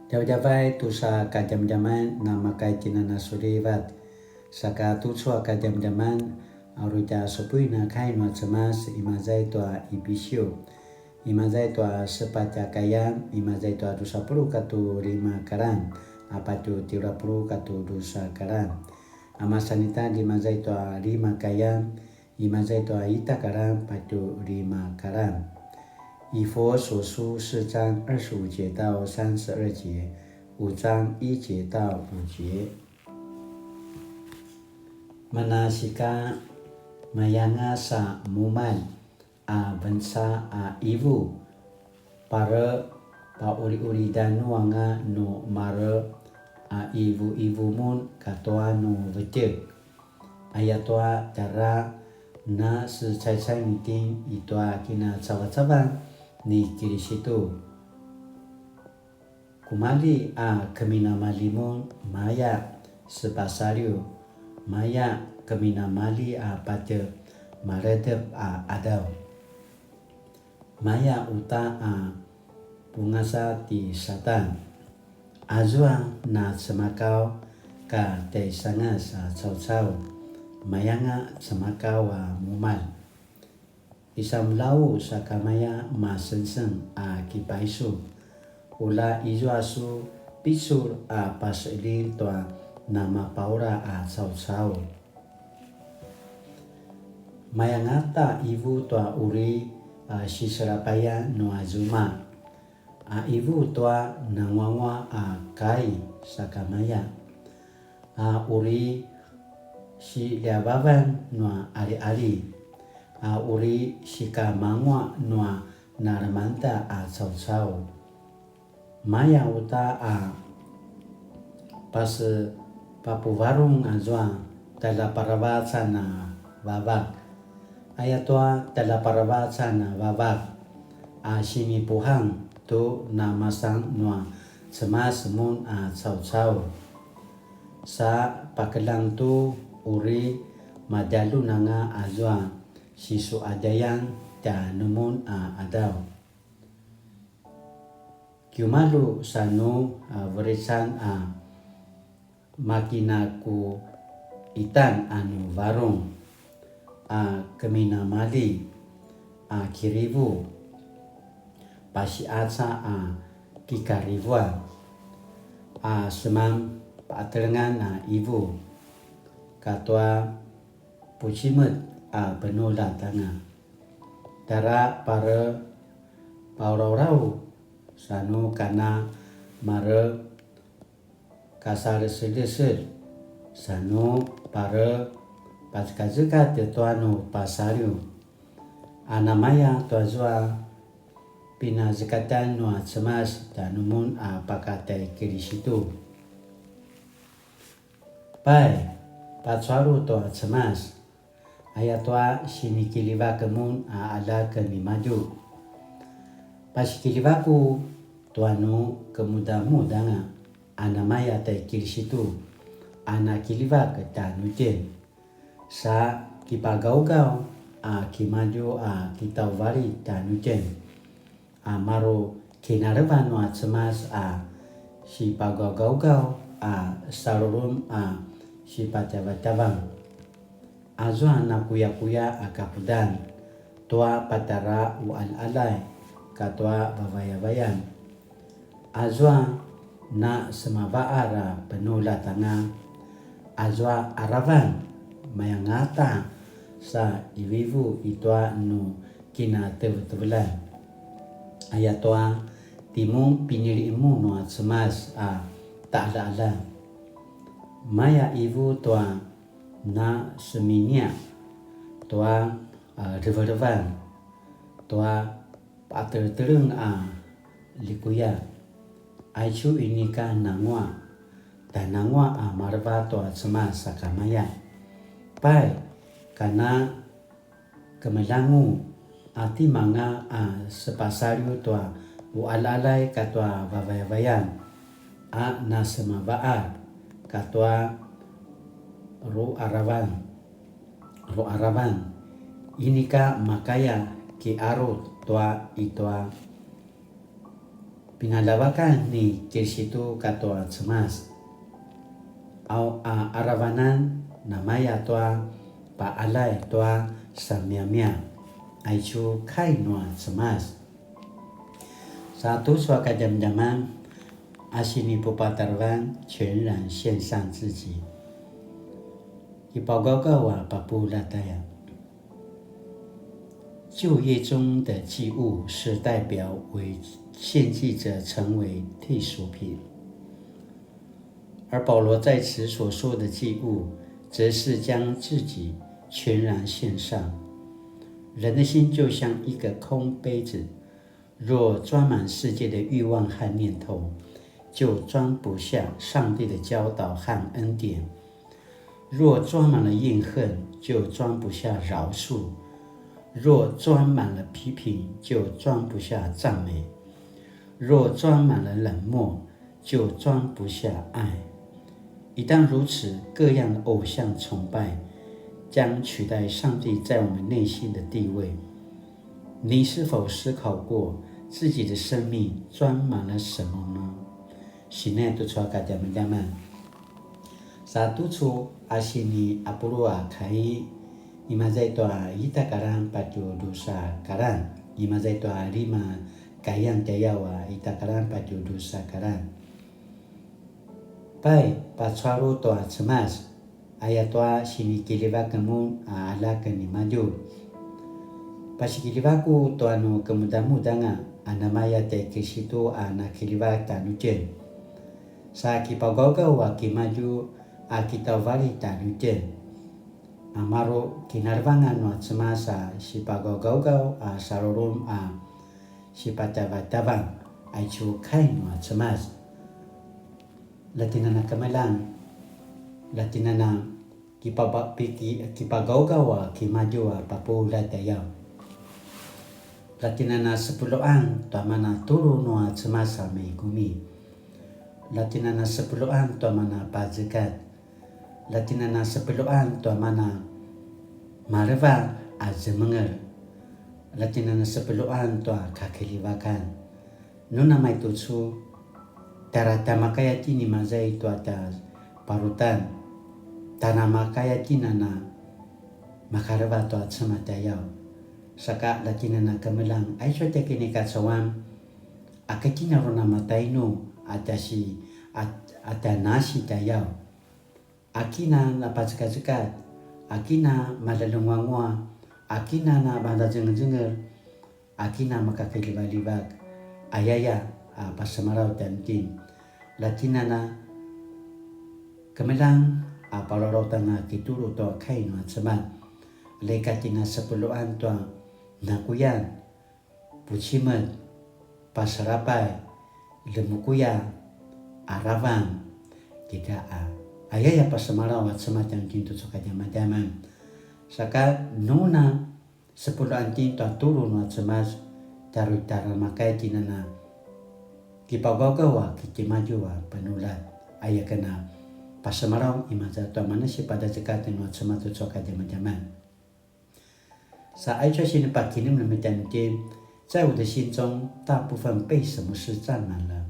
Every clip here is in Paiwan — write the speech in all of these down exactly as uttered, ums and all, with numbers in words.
Djavadjavay tusa kadjamadjaman, namakay tinanasulivat. Saka tucu a kadjamadjaman, a uri tja supuin a kai nua Cemas, imaza i tua Ipisu. Imaza i tua sepatj a kayan, imaza i tua dusa puluq katua lima karan, a patje tjelu a puluq katua dusa karan. A masan ita, imaza i tua lima kayan, imaza i tua ita karan patje lima karan. 以弗所书四章二十五节到三十二节，五章一节到五节。Manasika, mayanga sa mumalj a venca a ivu, pare pauliulidan nu anga nu mare a ivuivu mun katua nu vetjek. Ayatua tjara na secaicaing itjen i tua kinacavacavan ni Kirisitu. Kumalji a keminamalji mun maya sepasaliw, maya keminamalji a patje maledep a qadaw. Maya uta a pungasa ti Satan. Azua na cemakaw ka tjaisangas a caucau, mayanga cemakaw a mumalj. Kisamlau sakamaya masengseng a kipaisu. Ula izua su picul a paseqeljing tua namapaula a caucau. Mayangata ivu tua uri a siselapayan nua zuma. A ivu tua nanguangua a kai sakamaya. A uri siljavavan nua aliali. A uri sikamangua nua nalemangeda a caucau. Maya uta a pasepapuvarung azua tjaljaparavacan a vavak. Ayatua tjaljaparavacan a vavak a sinipuhang tu namasan nua Cemas mun a caucau. Sa pakeljang tu uri madjaljun anga azua sisuqadjayan tjanumun a qadaw. Kiumalju sa nu a verican a makinakuitan a nu varung a keminamalji a kirivu, pasiqaca a kikarivuan a seman paqatelengan a ivu katua pucimet a penuljat anga. Tjara pare pauraurau sa nu kana mare kasaleselesel sa nu pare pazekazekatj tua nu pasaliw. A namaya tuazua pinazekatan nua Cemas tjanumun a pakatjai Kirisitu. Pai, pacualu tua Cemas, ayatua sinikiljivak mun a aljak nimadju. Pasikiljivaku tua nu kemudamudanga, a namaya tjai Kirisitu, a nakiljivak tjanuitjen. Sa kipagaugaw a kimadju a kitauvalit tjanuitjen. A maru kinalevan nua Cemas a sipagaugaugaw a salulum a sipatjavatjavang. Azua nakuyakuya a kakudan tua patjara uqaljaqaljay katua vavayavayan. Azua na semavaqar a penuljat anga, azua aravan mayangata sa ivivu i tua nu kinatevetevelan. Ayatua timun pinili mun nua Cemas a taqaljaqaljan. Maya ivu tua na seminia tua a, levelevan tua paqateleteleng a likuya. Aicu inika nanguaq, tjananguaq a maleva tua Cemas sakamaya. Pai, kana kemeljangu a timanga a sepasaliw tua uqaljaqaljay katua vavayavayan a nasemavaqar katua ruqaravan, ruqaravan. Inika makaya kiarut tua i tua Pinaljavakan ni Kiristu katua Cemas. Au a aravanan namaya tua paqaljay tua samiamia. Aicu kai nua Cemas. Sa tucu a kadjamadjaman a sinipupatarevan 全然献上自己. Kipagawgaw a papuljat aya. 旧约中的祭物是代表为献祭者成为替赎品，而保罗在此所说的祭物，则是将自己全然献上。人的心就像一个空杯子，若装满世界的欲望和念头，就装不下上帝的教导和恩典。若装满了怨恨，就装不下饶恕；若装满了批评，就装不下赞美；若装满了冷漠，就装不下爱。一旦如此，各样的偶像崇拜将取代上帝在我们内心的地位。你是否思考过自己的生命装满了什么呢？Sine tucu a kadjamadjaman. Sa tucu a sini apulu a kai, imaza i tua ita karan patju drusa karan, imaza i tua lima kaian tjayaw a ita karan patju drusa karan. Pai, pacualu tua Cemas, ayatua sinikiljivak mun a aljak nimadju. Pasikiljivaku tua nu kemudamudanga a namaya tjai Kiristu a nakiljivak tjanuitjen. Sa kipagawgaw a kimadju a kitauvalit tjanuitjen. A maru kinalevangan nua Cemas a sipagawgawgaw a salulum a sipatjavatjavang, aicu kai nua Cemas. Latinana kemeljang, latinana kipaba-, piki-, kipagawgaw a kimadju a papuljat tjayaw. Latinana sepuluan tua mana tulu nua Cemas a maigumi. Latinana sepuluan tua mana pazekat. Latinana sepuluan tua mana maleva a zemengel. Latinana sepuluan tua kakiljivakan. Nu namaitucu, tjara tjamakaya tjen imaza i tua tja parutan, tjara makaya tjen a na makaleva tua Cemas tjayaw. Saka latinana kemeljang, aicu a tja kinikacauan, a ka tjen a uri namatainu a tja si-, a, a tja nasi tjayaw. Aki na napacekacekad, aki na malelengwangwa, aki na namadazengezengel, aki na makakiljivaljivak, ayaya a pasemalaw tjanuitjen. Latinana kemeljang a palalautanga kitulu tua kai nua Cemas. Leka tjen a sepuluan tua nakuyan, pucimet, pasalapay, lemukuya, aravan, kida a. Ayaya pasemalaw a Cemas tjanuitjen tucu a kadjamadjaman. Saka nu na sepuluan tjen tua tulu nua Cemas, tjaru tjara makaya tjen a na kipagawgaw a kitimadju a penuljat. Aya ken a pasemalaw imaza tua mana sipadazekatjen nua Cemas tucu a kadjamadjaman. Sa aicu a sinipakinemnem tjanuitjen, 在我的心中，大部分被什么事占满了？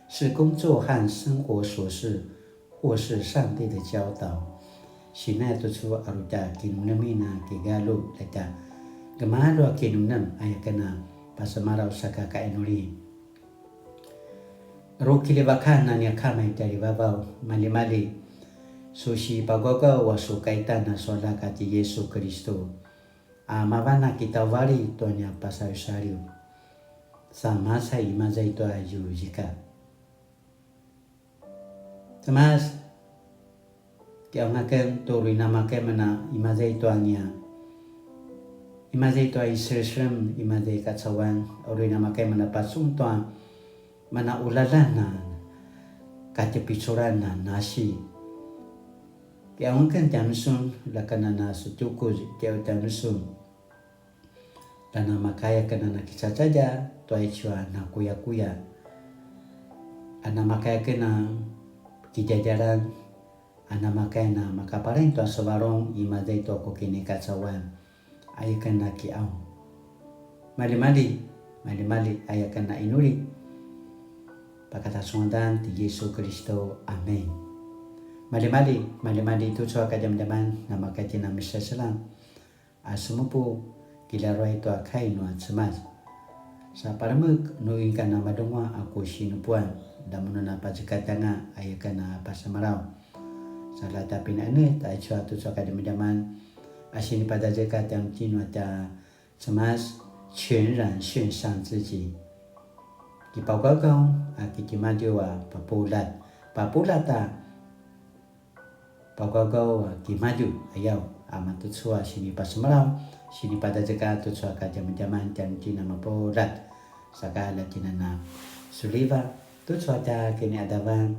是工作和生活琐事，或是上帝的教导？Sinaya tucu a uri tja kinemnemen a kigalju, la tja gemalju a kinemnem, aya ken a pasemalaw saka kainuli. Rukiljivakan a nia Kama i tjarivavaw, maljimalji, su sipagawgaw a su kaitan a su aljak a ti Yisu Kiristu, a mavan a kitauvalit tua nia pasalisaliw. Sa macai imaza i tua zuzika. Cemas, kiqaung aken tu uri namakay amen a imaza i tua nia, imaza i tua i seleselem, imaza i kacauan, uri namakay amen a pacun tua mana ulalan a katjepiculan a nasi. Kiqaung aken tjanusun, la ken a na su tjukuz, kiqaung tjanusun. La namakaya aken a na kicacadja tua aicu a nakuyakuya. A namakaya aken a kidjadjalan, a namakaya na makapalain tua su varung imaza i tua ku kinikacauan. Aya ken a kiqaung. Maljimalji, maljimalji, aya ken a inuli. Pakata su ngadan ti Yisu Kilistu. Amin. Maljimalji, maljimalji tucu a kadjamadjaman, namakaya itjen a misaseljang a semupu, kilaruay tua kai nua Cemas. Sa palemek nu inika namadungua a ku sinupuan, la mun a pazekatj anga aya ken a pasemalaw. Sa la tja pinaqenetj aicu a tucu a kadjamadjaman a sinipazazekatj tjanuitjen nua tja Cemas, 全然獻上自己. Kipauqauqau a ki timadju a papuljat, papuljat a pauqauqau a timadju, ayaw a matucu a sinipasemalaw, sinipazazekatj tucu a kadjamadjaman tjanuitjen a mapuljat. Saka la tjen a na suliva tucu a tja kiniqadavan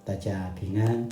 ta tja pingan.